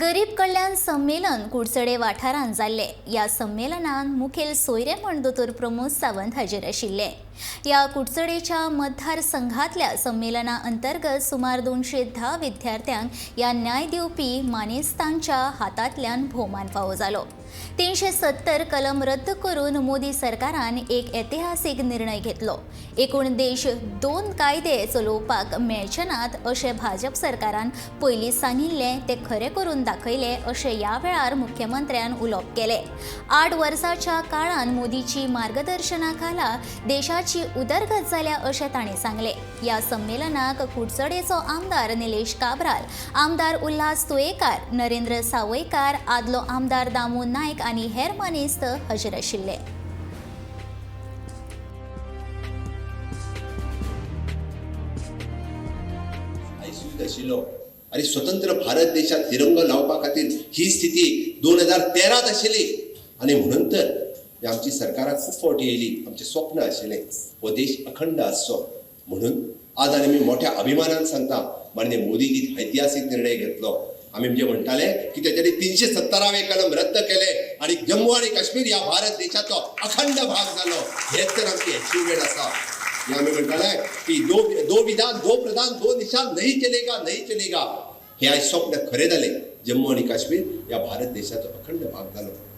गरीब कल्याण संमेलन कुडचडे वाठारांत जाल्लें. ह्या संमेलनात मुखेल सोयरे म्हण दोतोर प्रमोद सावंत हाजीर आशिल्ले. ह्या कुडचडेच्या मतदारसंघातल्या संमेलना अंतर्गत सुमार 210 विद्यार्थ्यांक ह्या न्याय दिवपी मानेस्तांच्या हातांतल्यान भोवमान फावो जालो. 370 कलम रद्द करून मोदी सरकारान एक ऐतिहासीक निर्णय घेतलो. एकूण देश 2 कायदे चलोवपाक मेळचे नात अशें भाजप सरकारान पयलीं सांगिल्लें तें खरें करून दाखयलें अशें ह्या वेळार मुख्यमंत्र्यान उलोवप केलें. 8 वर्सांच्या काळान मोदीची मार्गदर्शना खाला देशाची उदरगत जाल्या अशें तांणी सांगलें. ह्या संमेलनाक कुडचडेचो आमदार निलेश काब्राल, आमदार उल्हास तुयेकार, नरेंद्र सावयकार, आदलो आमदार दामू नायक आनी हेर मानेस्त हजर आशिल्ले. आयसीयूत आशिल्लो आनी स्वतंत्र भारत देशात तिरंगो लावपा खातीर ही स्थिती 2013 आशिल्ली. आनी म्हणून तर आमची सरकारां खूब फावटी येयली. आमचें स्वप्न आशिल्लें हो देश अखंड आसचो म्हणून आज आनी आमी मोठ्या अभिमानान सांगता, माननीय मोदीजी ऐतिहासीक निर्णय घेतलो. आमी म्हणजे म्हणटाले की तेच्यांनी 370वें कलम रद्द केले आनी जम्मू आनी काश्मीर ह्या भारत देशाचो अखंड भाग जालो. हेच तर आमची अचिव्हमेंट आसा. हे आमी म्हणटाले की दो दो विधान, दो प्रधान, दो निशान नहीं चलेगा, नहीं चलेगा. हे आयज स्वप्न खरें जालें. जम्मू आनी काश्मीर ह्या भारत देशाचो अखंड भाग जालो.